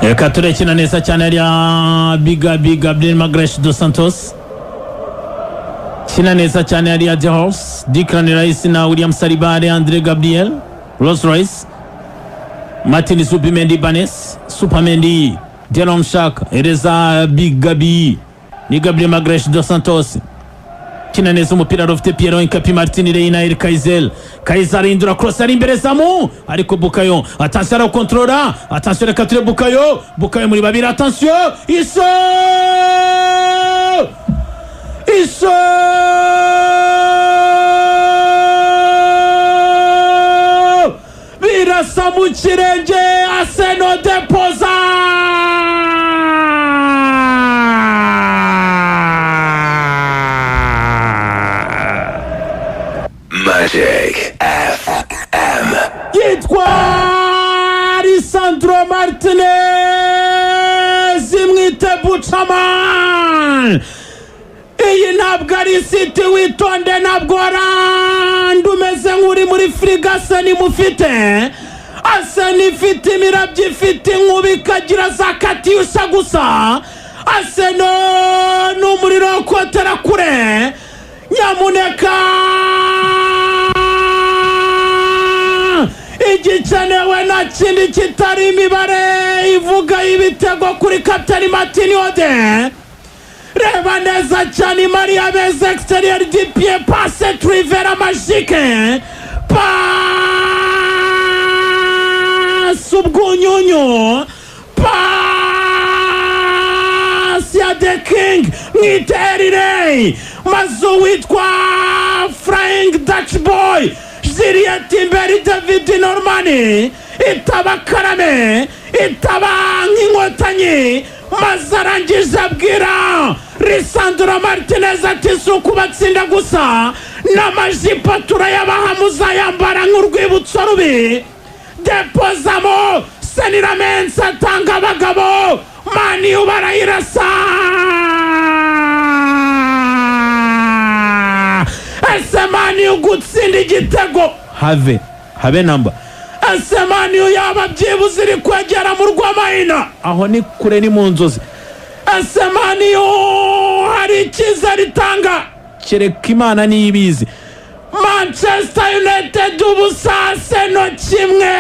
Reka turekina neza cyane hariya Bigabi Gabriel Magalhaes dos Santos kina neza cyane hariya De Horse, Declan Rice na William Saliba, Andre Gabriel, Rolls Royce, Martin Zubimendi, Banes, Supamendi, Delon Shaka, Ereza Bigabi ni Gabriel Magalhaes dos Santos kina neza umupira rufite Piero Incapi, Martin Reina, El Kaizel Kaizel arindura cross ari imbere zamu ariko Bukayo attention arakontrola, attention reka ture Bukayo, Bukayo muri babiri, attention iso iso birasa mu kirenge Arsenal depoza Magic FM. Yitwa Lisandro Martinez mwite Bucaman. Iyi ntabwo ari City, witonde, ntabwo warandi umeze nk'uri muri firigo. Arsenal mufite, Arsenal ifite imirabyo, ifite inkuba, ikagira za katyusha gusa. Arsenal ni umuriro wo kotera kure, nyamuneka igikenewe nta kindi kitari imibare ivuga ibitego kuri kapitani Martin Ode. Reba neza cyane Maria Beze exterieur du pied, passe trivera magique, passe ubwunyunyu, passe ya The King mwiterire, maze uwitwa Flying Dutch Boy Juliet imbere David Normani itaba karame itaba nk'inkotanyi, maze arangije abwira Lisandro Martinez ati si ukubatsinda gusa, n'amajipo turayabaha muzayambara nk'urwibutso rubi. Depozamo Seniramensi atanga abagabo, Mani barayirasa. Ese Mani gutsinda igitego have habe namba, ese Mani yaba byibuze iri kwegera mu rw'amahina, aho ni kure ni mu nzozi. Ese Mani hari icyizere itanga, kereka Imana niyo ibizi. Manchester United ubusa, Arsenal kimwe.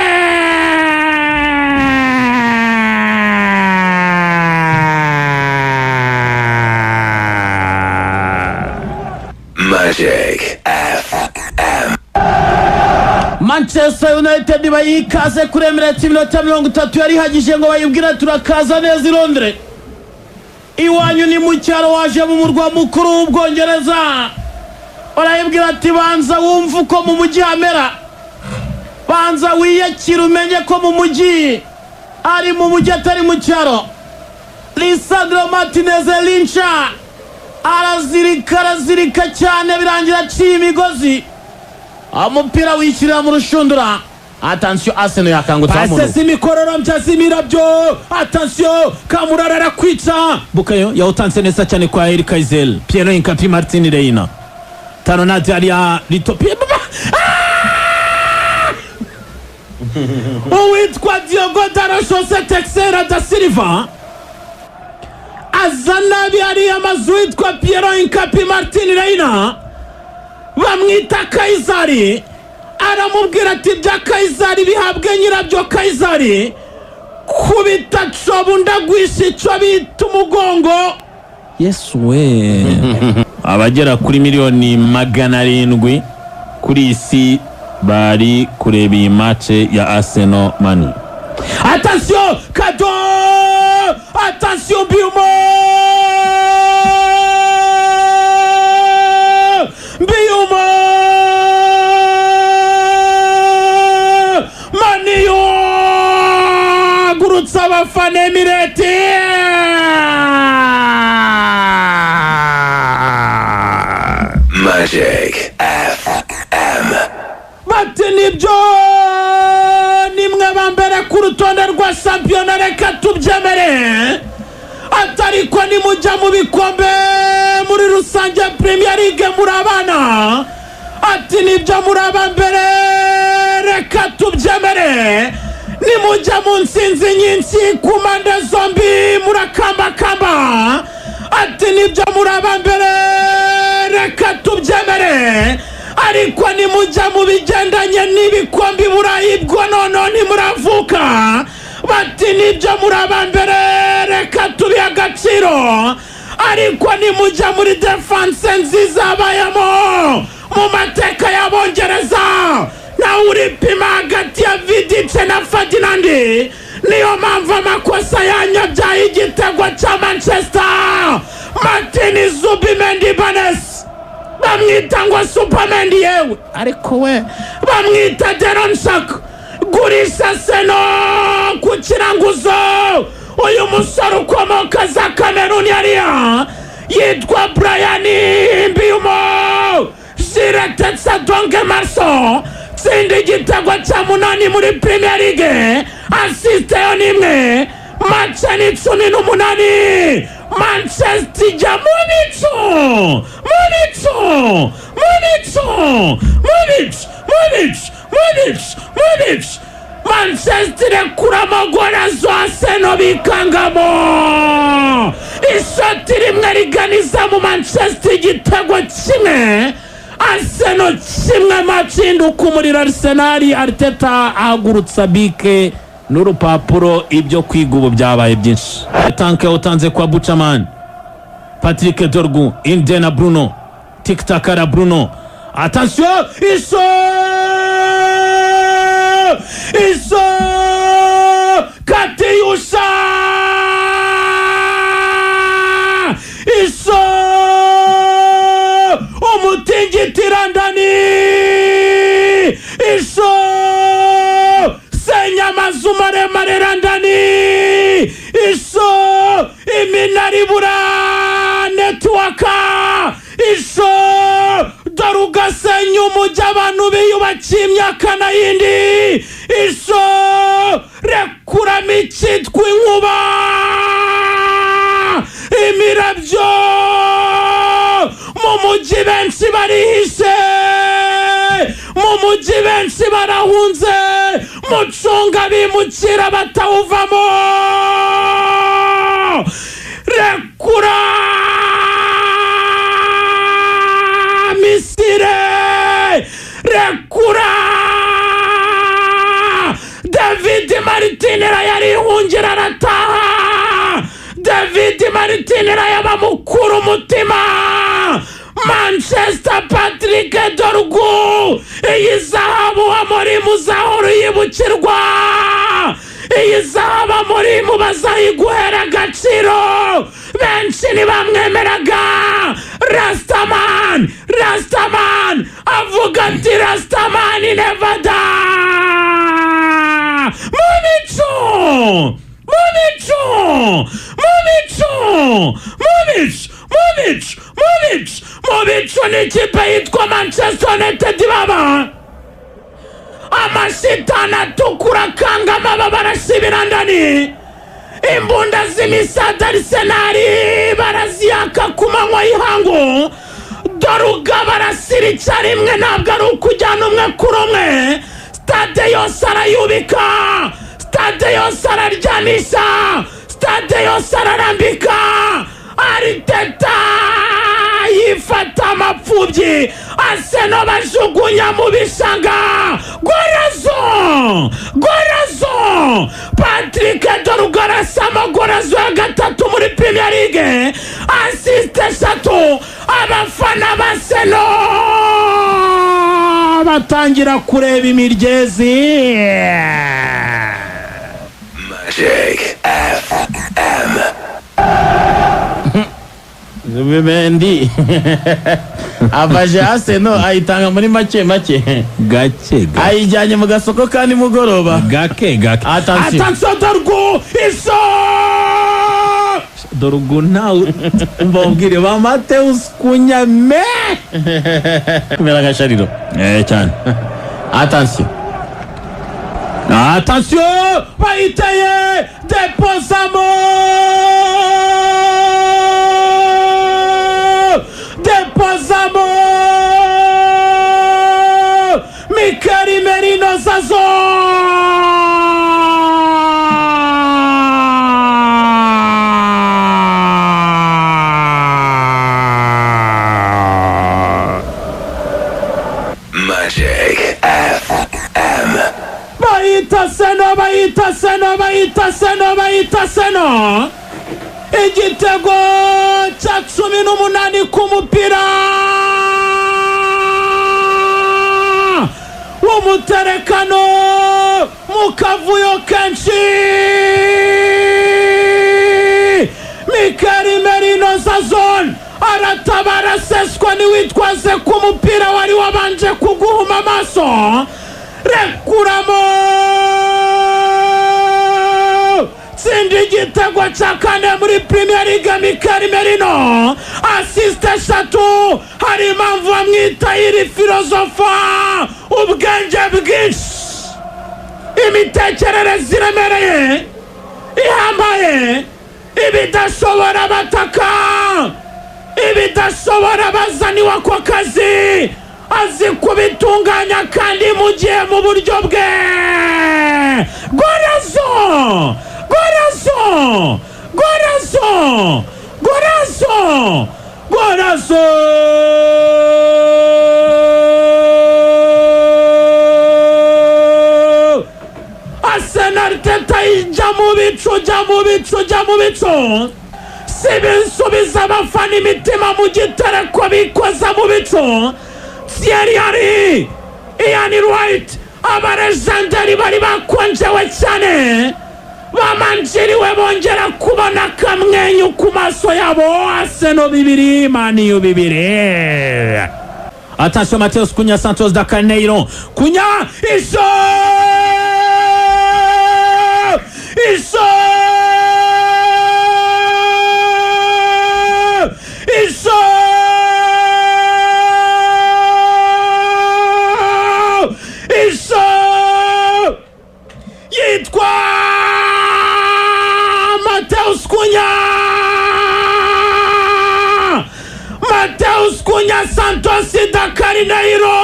Magic FM. Manchester United bayikaze kuri Emirates, iminota 30 yari ihagije ngo bayibwire turakaza neza i Londres. Iwanyu ni mu cyaro, waje mu murwa mukuru w'Ubwongereza, barayibwira ati banza wumve uko mu mujyi hamera, banza wiyakire umenye ko mu mujyi ari mu mujyi atari mu cyaro. Lisandro Martinez Lincha arazirika, arazirika cyane, birangira aciye imigozi, umupira wishyirira mu rushundura. Attention Arsenal yakangutse. Pase z'imikororombya z'imirabyo, attention Kamurara arakwica. Bukayo yawutanze neza cyane kwa Eric Kaizel, Piero Incapi, Martin Reina, Taronadi hariya Litopia, uwitwa Diogo Dalot Jose Texera da Silva aza nabi hariya amazu witwa Piero Incapi, Martin Reina bamwita Kayizari, aramubwira ati ibya Kayizari bihabwe nyirabyo Kayizari, kubita cobu ndagwisha icyo bita umugongo. Yesu we, abagera kuri miliyoni 700 kuri iyi si bari kureba iyi match ya Arsenal Mani. Attention kado, attention Biumo, Biumo Maniyo agurutse abafana Emirate. Magic FM. Bati nibyo, nimwe ba mbere ku rutonde rwa shampiyona, reka tubyemere, atariko nimujya mu bikombe muri rusange Premier League muri abana, ati nibyo muri aba mbere, reka tubyemere, nimujya mu nsinzi nyinshi ku mpande Arakambakamba ati nibyo muri abambere, reka tubyemere, ariko nimujya mu bigendanye n'ibikombe i Burayi bwo noneho ntimuravuka. Bati nibyo muri abambere, reka tubihe agaciro, ariko nimujya muri défense nziza bayamo mu mateka y'Abongereza, nawe uripima hagati ya Vidic na Ferdinand. Niyo mpamvu amakosa yanyabyaye igitego cya Manchester. Martin Zubimendi Banes bamwita ngo Superman, yewe ariko we bamwita Deron Shak. Gurisha seno ku kiranguzo. Uyu musore ukomoka za Kameruni hariya yitwa Brian Mbeumo, jiretetsa donge marso, tsinda igitego cya munani muri Premier League, assist yo ni imwe, match ni 18. Manchester ijya mu bicu, mu bicu, mu bicu, mu bicu, mu bicu, mu bicu, mu bicu. Manchester irekura amagorazo, Arsenal bikangamo ishoti rimwe riganiza mu Manchester, igitego kimwe, Arsenal kimwe. Matsinda umuriro Arsenal. Arteta ahagurutsa bike n'urupapuro, ibyo kwiga ubu byabaye byinshi. Tanke utanze kwa Buchaman, Patrick Dorgu inde na Bruno, tiktak ara Bruno, attention, iso iso Katyusha, iso umutingitirandani, iso senya amazu maremare randani, iso iminara ibura network, iso dore ugasenya umujyi abantu biyubakiye imyaka n'ayindi, iso rekuramo icyitwa inkuba, imirabyo mu mujyi, benshi barihishe mu mujyi, benshi barahunze, mucunga bimukira batawuvamo. Rekura missile, rekura David Martinera yarihungira arataha. David Martinera yabamukura umutima Manchester. Patrick Dorgu, iyi zahabu Amorim uzahora uyibukirwa, iyi zahabu Amorim bazayiguhera agaciro. Benshi ntibamwemeraga. Rastaman, Rastaman avuga ati Rastaman never die. Mu bicu, mu bicu, mu bicu, mu bicu, mu bicu, mu bicu, mu bicu ni ikipe yitwa Manchester United. Baba amashitani atukura akanga amababa arasibira ndani, imbunda z'imisada Arsenal baraziyaka ku manywa y'ihangu. Dore ubwo barasira icyarimwe, ntabwo ari ukujyana umwe kuri umwe. Stade yose arayubika, stade yose araryamisha, stade yose ararambika. Arteta yifata amapfubyi, Arsenal bajugunya mu bishanga. Gorazo, gorazo, Patrick Dorgu arasama gorazo ya gatatu muri Premier League, assist eshatu. Abafana ba Arsenal batangira kureba imiryezi. Magic FM. Zubimendi abaje Arsenal ayitanga muri make make. Gake gake. Ayijyanye mu gasoko ka nimugoroba. Gake gake. Attention, attention, Dorgu, iso Dorgu ntawe umva ubwire ba Mateus Kunyame kumera nka shariro. Eh cyane. Attention, attention, bayiteye deposamo, deposamo Mikel Merino Zazo. Bayita Seno, bayita Seno, bayita Seno. Igitego cya 18 ku mupira w'umuterekano mu kavuyo kenshi. Mikel Merino Sazon aratabara seswa niwitwaze ku mupira wari wabanje kuguhuma amaso. Rekuramo, tsinda igitego cya kane muri Premier League. Mikel Merino assist 3. Hari impamvu bamwita iri filozofa, ubwenge bwinshi, imitekerereze iremereye ihambaye, ibidashobora bataka, ibidashobora bazaniwe ako kazi azi kubitunganya kandi mu gihe mu buryo bwe. Gorazo, gorazo, gorazo, gorazo, gorazo. Arsenal teta ijya mu bicu, jya mu bicu, jya mu bicu. Sibisubiza abafana imitima mu gitereko bikoza mu bicu. Thierry Henry, Ian Wright, abarejenderi bari bakonjewe cyane, bamanjiriwe bongera kubona akamwenyu ku maso yabo. Arsenal 2, Man U 2. Attention, Matheus Cunha, Santos da Carneiro. Cunha, isso! Isso! Isso! Isso! Yitwa Matheus Cunha! Matheus Cunha, Santos da Carneiro!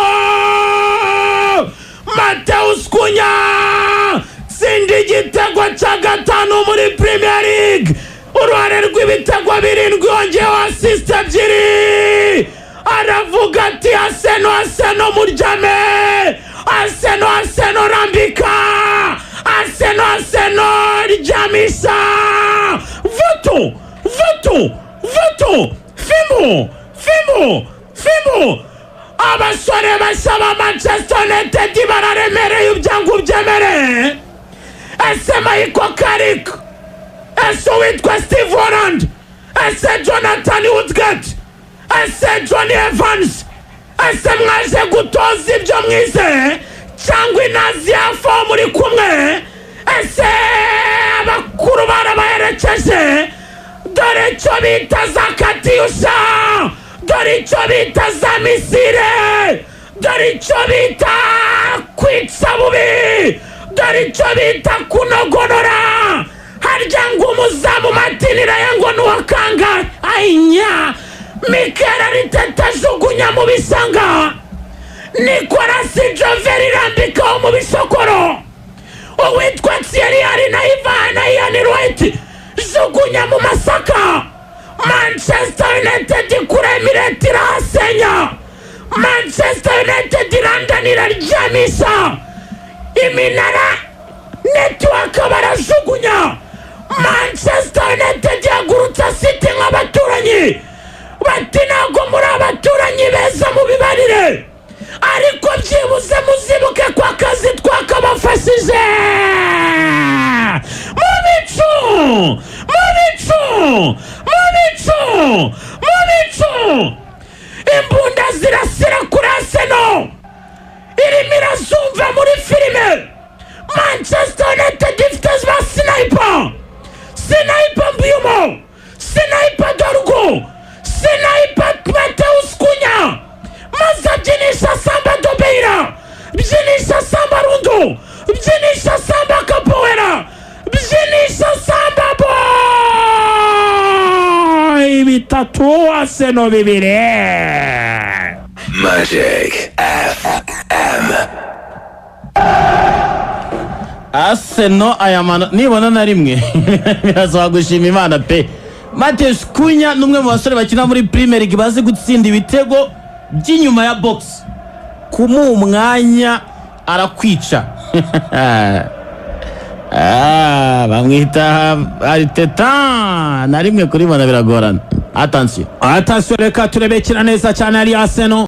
Matheus Cunha! Tsinda igitego cya 5 muri Premier League. Uruhare rw'ibitego 7, yongeyeho assist 2. Aravuga ati Arsenal, Arsenal muryame, Arsenal, Arsenal rambika, Arsenal, Arsenal ryamisha. Vutu, vutu, vutu, fimu, fimu, fimu. Abasore bashya ba Manchester United bararemereye ibyango byemere. Ese Michael Carrick, ese uwitwa Steve Holland, ese Jonathan Woodgate, ese Johnny Evans, ese mwaje gutoza ibyo mwize cyangwa inazi ya fo muri kumwe? Ese abakuru barabaherekeje? Dore icyo bita za katyusha, dore icyo bita za misire, dore icyo bita kwica bubi, dore icyo bita kunogonora. Harya ngo umuzamu matinira yango nuwakanga ainya. Mikel Arteta ajugunya mu bisanga, Nicolas Jover irambikaho mu bisokoro, uwitwa Thierry Henry na Ivan Ian Wright jugunya mu masaka. Manchester United kuri Emirates irahasenya. Manchester United London iraryamisha iminara, network barajugunya. Manchester United yagurutse City nk'abaturanyi, bati ntabwo muri abaturanyi beza mu bibarire, ariko byibuze muzibuke ko akazi twakabafashije. Mu bicu, mu bicu, mu bicu, mu bicu. Imbunda zirasira kuri Arsenal, irimo irazumva muri filime. Manchester United ifite ba sniper, sniper Mbeumo, sniper Dorgu, sniper Matheus Cunha, maze abyinisha samba Dobeira, byinisha samba Rundu, byinisha samba Capoeira, byinisha samba boy. 3, Arsenal 2. Magic FM. Arsenal aya mano nibona na rimwe birasaba gushima Imana pe. Matheus Cunha ni umwe mu basore bakina muri Premier League bazi gutsinda ibitego by'inyuma ya box. Kumuha umwanya arakwica. Ah, bamwita Arteta, na rimwe kuribona biragorana. Attention. Attention, reka turebekera neza cyane ari Arsenal.